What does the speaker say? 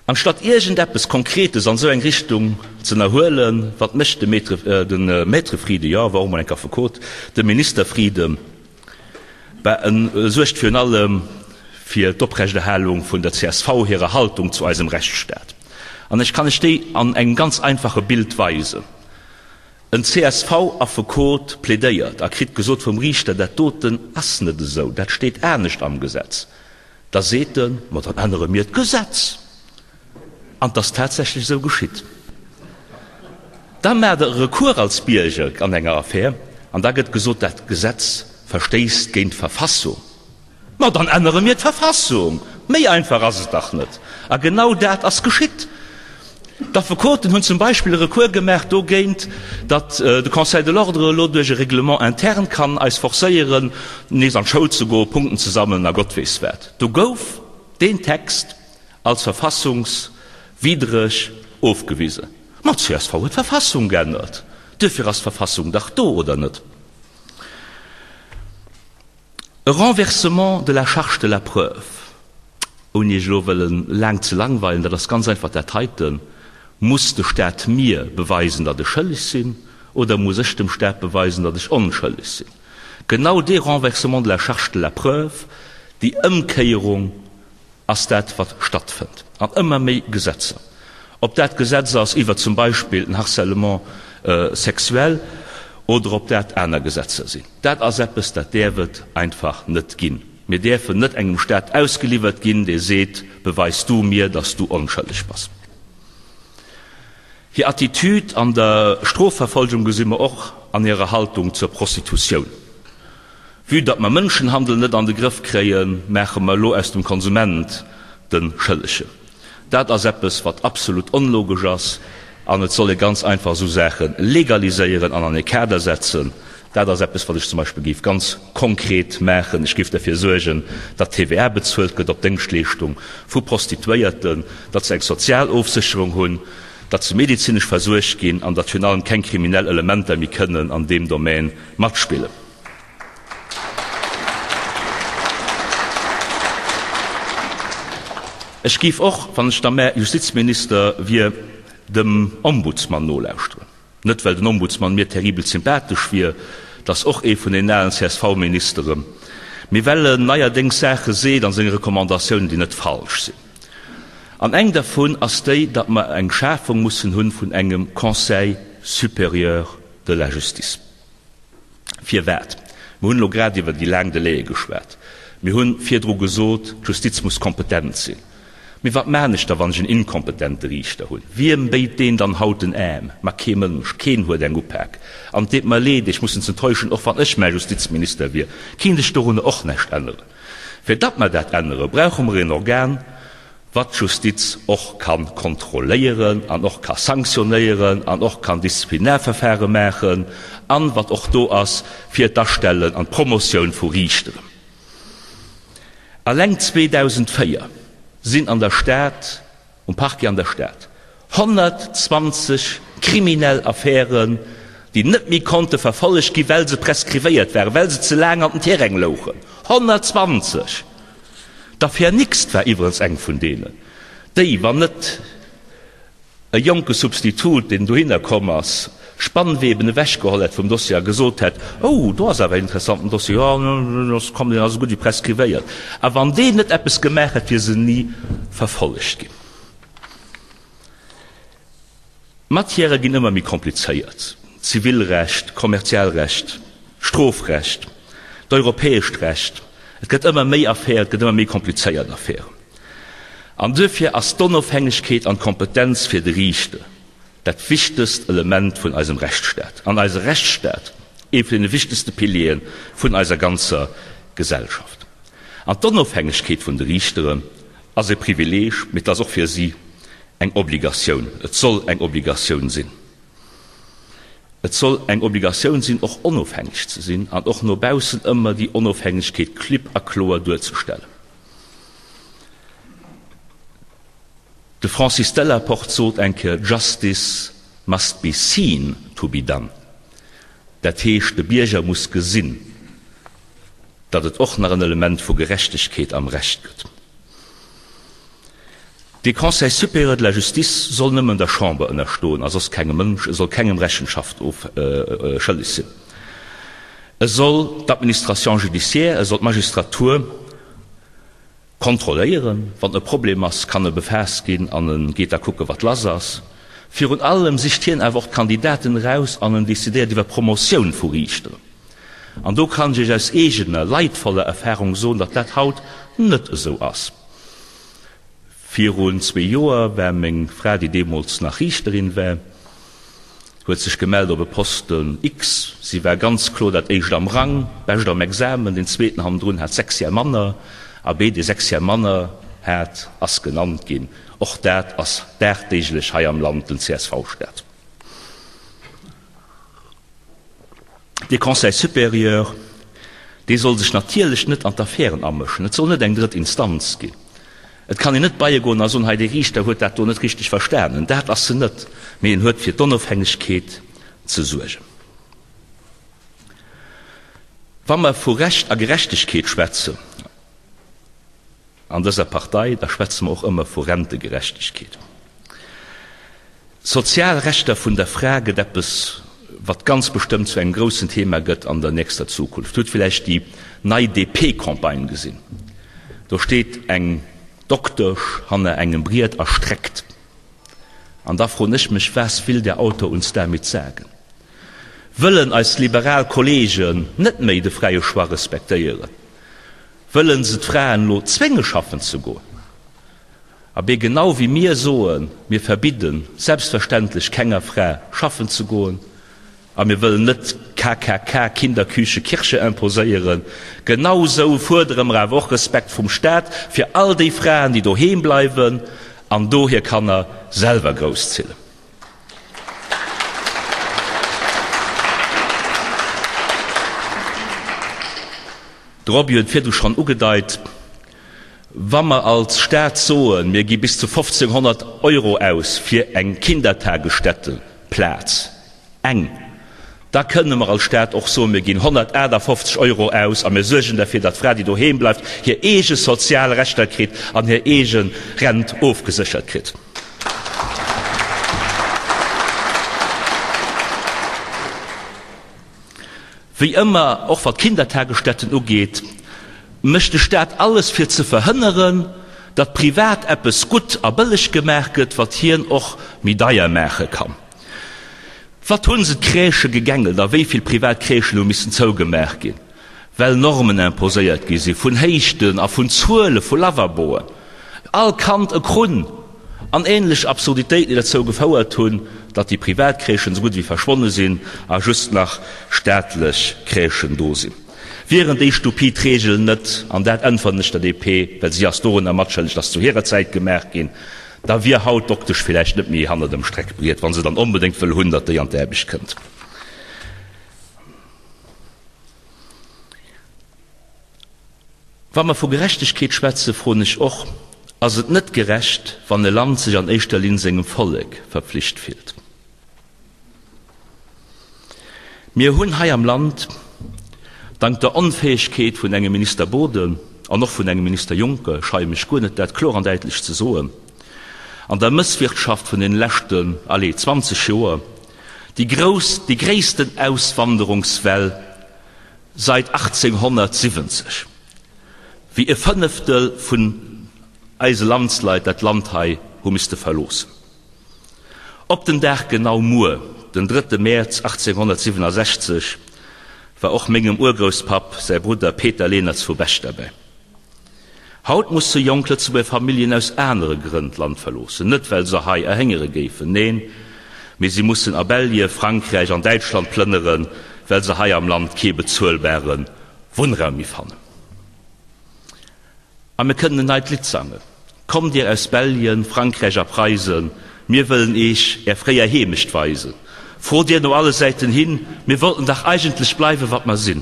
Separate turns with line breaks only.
Anstatt iergendeppes Konkretes an esou eng Richtung z'ënnerhuelen, wat mécht de Maître, de Maître Frieden, jo, war och mol enk Affekot, de Minister Frieden? Bah, en suergt virun allem fir d'Oprechterhalung vun der csv hirer Haltung zu eisem Rechtsstaat. An ech kann lech déi an engem ganz einfache Bild weisen. En CSV-Affekot plädéiert a kritt gesot vum Riichter, dat doten ass net esou, dat steet anescht am Gesetz. Da seet en, ma dann ännere mir d'Gesetz. An 't ass tatsächlech esou geschitt. Da maacht e Recours als Bierger an enger Affär an da gëtt gesot, dat Gesetz verstéisst géint d'Verfassung. Ma dann ännere mir d'Verfassung! Méi einfach ass et dach net. A genau dat ass geschitt. D'Affekoten hunn zum Beispill e Recours gemaach dogéint, datt de Conseil de l'Ordre elo duerch e Règlement interne kann eis forcéieren, nees an d'Schoul ze goen, Punkten ze sammelen a Gott weess wat. Do gouf deen Text als verfassungswiddreg ofgewisen. Ma d'CSV huet d'Verfassung geännert. Duerfir ass d'Verfassung dach do, oder net? E Renversement de la charge de la preuve, ouni Iech elo wëllen laang ze langweilen, dat ass ganz einfach dat heiten, Muss de Staat mir beweisen, datt ech schëlleg sinn, oder muss ech dem Staat beweisen, datt ech onschëlleg sinn? Genau dee Renversement de la charge de la preuve, déi Ëmkéierung, ass dat, wat stattfënnt an ëmmer méi Gesetzer. Ob dat Gesetz ass iwwer zum Beispill den Harcèlement sexuel oder ob dat aner Gesetzer sinn, dat ass eppes, dat däerf et einfach net ginn. Mir däerfen net engem Staat ausgeliwwert ginn, dee seet, Beweis du mir, datt s du onschëlleg bass. Hir Attitude an der Strofverfolgung gesi mer och an hirer Haltung zur Prostitutioun. Vue datt mer Mënschenhandel net an de Grëff kréien, maache mer elo aus dem Konsument de Schëllegen. Dat ass eppes, wat absolut onlogesch ass, an et soll ee ganz einfach esou Saache legaliséieren an an e Kader setzen. Dat ass eppes, wat ech zum Beispill géif ganz konkret maachen. Ech géif derfir suergen, datt TVA bezuelt gëtt op Déngschtleeschtung vu Prostituéierten, datt se eng sozial Ofsécherung hunn, datt se medezinesch versuergt ginn an datt virun allem keng kriminell Elementer méi kënnen an deem Domän matspillen. Ech géif och, wann ech da mä Justizminister wier, dem Ombudsmann nolauschteren. Net well den Ombudsmann mir terribel sympathesch wier, 't ass och ee vun den alen CSV-Ministeren, mee well en neierdéngs Saache seet an senge Recommandatiounen, déi net falsch sinn. An eng dervun ass déi, datt mer eng Schafung mussen hunn vun engem Conseil supérieur de la justice. Firwat? Mir hunn elo grad iwwer déi laang Delaie geschwat. Mir hu virdru gesot, d'Justiz muss kompetent sinn. Mee wat maachen ech da, wann ech en inkompetente Riichter hunn? Wiem béit deen dann haut den Aarm? Ma kee Mënsch, keen huet eng Upak. An et deet mer leed, Iech mussen z'enttäuschen, och wann ech mäi Justizminister wier, kinnt ech dorunner och näischt änneren. Fir datt mer dat änneren, brauche mer een Organ, wat d'Justiz och ka kontrolléieren an och ka sanktionéieren an och kann Disziplinarverfahre maachen an wat och do ass fir d'Astellen an d'Promotioun vu Riichteren. Alleng 2004 sinn an der Stad, um Parquet an der Stad, 120 kriminell Affären, déi net méi konnte verfollegt ginn, well se preskrivéiert waren, well se ze laang an den Tiräng louchen. 120! D'Affär Nixt war iwwerens eng vun deenen, déi, wann net e jonke Substitut, deen dohinner komm ass, Spannweben ewechgeholl hätt vum Dossier a gesot hätt, Oh, do ass awer en interessanten Dossier, jo, komm, deen ass esou gutt wéi preskrivéiert. A wann deen net eppes gemaach hätt, wier se ni verfollegt ginn. D'Matièrë ginn ëmmer méi komplizéiert, Zivilrecht, Kommerzialrecht, Strofrecht, d'europäescht Recht, et gëtt ëmmer méi Affären, et gëtt ëmmer méi komplizéiert Affären. An duerfir ass d'Onofhängegkeet an d'Kompetenz fir de Riichter dat wichtegst Element vun eisem Rechtsstaat an eise Rechtsstaat ee vun deene wichtegste Piliere vun eiser ganzer Gesellschaft. An d'Onofhängegkeet vun de Riichteren ass e Privileeg, mee et ass och fir si eng Obligatioun. Et soll eng Obligatioun sinn. Et soll eng Obligatioun sinn, och onofhängeg ze sinn an och no baussen ëmmer déi Onofhängegkeet klipp a kloer duerzestellen. De Francis Delaporte sot eng Kéier, Justice must be seen to be done. Dat heescht, de Bierger muss gesinn, datt et och nach en Element vu Gerechtegkeet am Recht gëtt. Dee Conseil supérieur de la justice soll nëmmen der Chamber ënnerstoen a soss kengem Mënsch. E soll kengem Rechenschaft of schëlleg sinn. E soll d'Administration judiciaire, e soll d'Magistratur kontrolléieren. Wann e Problem ass, kann e befaasst ginn an e geet da kucke wat lass ass. Virun allem sicht hien awer och d'Kandidaten eraus an en decidéiert iwwer d'Promotioun vu Riichteren. An do kann ech Iech aus eegener leidvoller Erfahrung soen, datt dat haut net esou ass. Virun zwee Joer war meng Fra, déi deemools nach Riichterin war, huet sech gemellt op e Posten X. Si war ganz kloer dat éischt am Rang, bescht am Examen, deen zweeten hannendrun hat 6 Jar manner. Abee, dee 6 Jar manner hat, ass genannt ginn. Och dat ass dagdeeglech hei am Land den CSV-Staat. Dee Conseil supérieur, dee soll sech natierlech net an d'Affären amëschen. Et soll net eng drëtt Instanz ginn. Et kann een net beie goen a soen, hei dee Riichter huet dat do net richteg verstanen. Dat ass en net, mee en huet fir d'Onofhängegkeet ze suergen. Wa mer vu Recht a Gerechtegkeet schwätzen an dëser Partei, da schwätze mer och ëmmer vu Rentegerechtegkeet. D'sozial Rechter vun der Fra gëtt eppes, wat ganz bestëmmt zu engem groussen Thema gëtt an der nächster Zukunft. Hutt villäicht déi nei DP-Campagne gesinn. Do steet eng Doktesch hanner engem Briet a streckt. An da froen ech mech, Was will der Autor uns damit sagen? Wëllen eis liberal Kollegen net méi de fräie Choix respektéieren? Wëllen se d'Fraen elo zwénge schaffen ze goen? Abee, genau wéi mir soen, mir verbidde selbstverständlech kenger Fra schaffen ze goen a mir wëllen net KKK, Kinderküche, Kirche imposéieren, genau esou fuerdere mer awer och Respekt vum Staat fir all déi Fraen, déi doheem bleiwen an do hir Kanner selwer grousszillen. De Roby huet virdu schonn ugedeit, Wa mer als Staat soen, mir gi bis zu 1.500 Euro aus fir eng Kindertagesstätteplaz, eng, da kënne mer als Staat och soen, mir ginn 158 Euro aus a mir suergen derfir, datt d'Fra, déi doheem bleift, hir eege sozial Rechter kritt an hir eege Rent ofgeséchert kritt. Wéi ëmmer, och wat d'Kindertagesstätten ugeet, mécht de Staat alles fir ze verhënneren, datt privat eppes gutt a bëlleg gemaach gëtt, wat hien och méi deier maache kann. Wat hu se d'Crèchë gegängelt a wéi vill privat Crèchen hu missen zougemaach ginn, well Normen imposéiert gi si vun Héichten a vun Zuele vu Lavaboen, all Kand e Krunn an ähnlech Absurditéiten, déi derzou gefouert hunn, datt déi privat Crèchen esou gutt ewéi verschwonne sinn a just nach staatlech Crèchen do sinn. Wieren déi stupid Regeln net, an dat äntweren ech der DP, well si ass dorunner matschëlleg, datt zu hirer Zäit gemaach ginn, da wier haut d'Doktesch villäicht net méi hanner dem Streckbriet, wa se dann onbedéngt wëll hunn, datt déi an d'Aarbecht kënnt. Wa mer vu Gerechtegkeet schwätzen, froen ech och, Ass et net gerecht, wann e Land sech an éischter Linn sengem Vollek verpflicht fillt? Mir hunn hei am Land, dank der Onfäegkeet vun engem Minister Boden an och vun engem Minister Juncker, ech scheie mech guer net, dat kloer an däitlech ze soen, an der Mësswirtschaft vun deene leschten, allez, 20 Joer déi grouss, déi gréissten Auswanderungswell Sait 1870, wéi e Fënneftel vun eise Landsleit dat Land hei hu misste verloossen. Op den Dag genau muer, den drëtte Mäerz 1867, war och mengem Urgrousspapp säi Brudder Peter Lehnertz vu Bech derbäi. Haut musse jonk Lëtzebuerger Familljen aus anere Grënn d'Land verloossen, net well se hei erhéngere géifen, neen, mee si mussen a Belje, Frankräich an Däitschland plënneren, well se hei am Land kee bezuelbare Wunnraum méi fannen. A mir kënnen en neit Lidd sangen, Kommt dir aus Belgien, Frankräich a Preisen, mir wëllen eech är fréier Heemecht weisen. Frot dir no alle Säiten hin, mir wollten dach eigentlech bleiwen, wat mer sinn.